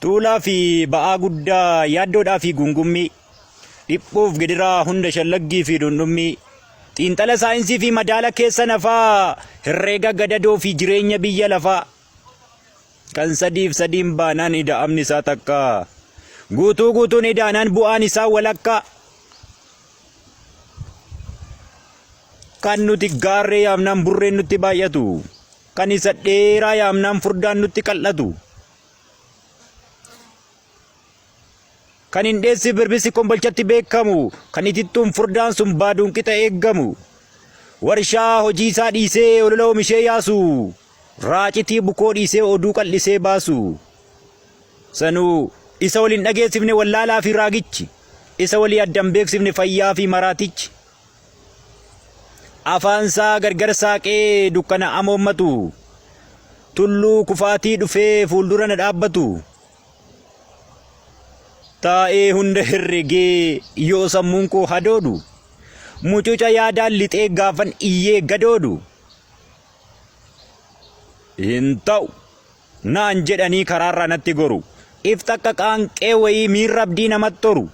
Tuulaa fi ba'aa guddaa yaaddoodhaa fi guungummii, dhiphuuf gidiraa hunda shallaggii fi dhundhummii, xiinxala saayinsii fi madaala keessa nafaa, herreega gadadoo fi jireenya biyya lafaa. Kan sadiif sadiin baanaan ida'amni isaa takka. Guutuu guutuun idaanaan bu'aan isaa walakkaa. Kan nuti gaarree yaamnaan burreen nutti baay'atu. Kan isa dheeraa yaamnaan furdaan nutti qal'atu. Kan hin dheessi birbisi kombolchatti beekamu, kan itittuun furdaan sun baaduun qixa eeggamu. Warshaa hojii isaa dhiisee olola oomishee yaasu, raacitii bukoo dhiisee oduu qal'isee baasu. Sanuu isa wal hin dhageessifne wallaalaa fi raagichi, isa walii adda hin beeksifne fayyaa fi maraatichi. Afaansaa gargar saaqee dukkana amoommatu, tulluu kufaatii dhufee fuuldura na dhaabbatu. Taa'ee hunda herregee yoo sammuun koo hadoodu, mucuca yaadaan lixee gaafan iyyee gadoodu. Hin ta'u naan jedhanii karaarraa natti goru. Ifta akka qaanqee wayii miirra abdii namatti horu.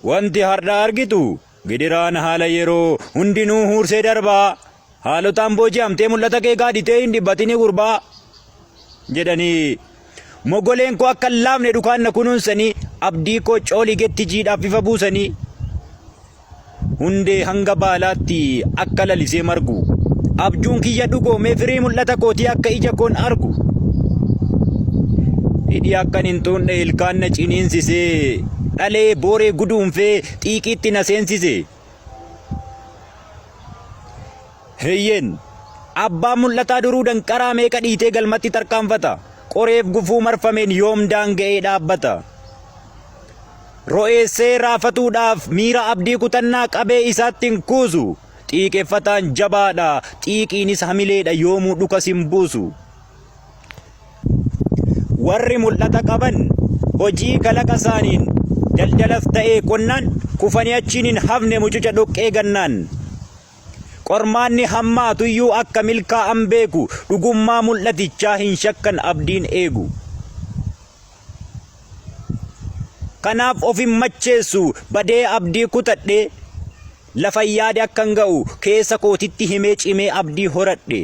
Wanti hardha argitu gidiraan haala yeroo hundinuu huursee darbaa. Haalotaan booji'amtee mul'ata kee gaaditee hin dhibbatini gurbaa. Jedhanii mogoleen koo akka hin laafne dhukaan na kunuunsanii abdii koo cooligetti jiidhaaf ifa buusanii. Hundee hanga baalaatti akka lalisee margu. Abjuun kiyya dhugoomee firii mul'ata kootii akka ija koon argu. Hidhii akkan hin xuunne ilkaan na ciniinsisee dhalee booree guduunfee xiiqiitti na seensise. Eeyyeen, abbaan mul'ataa duruu danqaraa meeqa dhiitee galmatti tarkaanfata. Qoreef gufuu marfameen yoom daanga'ee dhaabbata. Ro'eessee raafatuudhaaf miira abdii kutannaa qabee isaatti hin kuusu. Xiiqeffataan jabaadha, xiiqiinis hamileedha yoomuu dhukas hin buusu. Warri mul'ata qaban hojii kalaqa isaaniin daldalas ta'ee qonnaan kufanii achiin hin hafne mucuca dhoqqee gannaan. Qormaanni hammaatuyyuu akka milkaa'an beeku, dhugummaa mul'atichaa hin shakkan abdiin eegu. Kanaaf of hin macheessu badee abdii kutadhe, lafan yaade akkan ga'u keessa kootitti himee cimee abdii horadhe.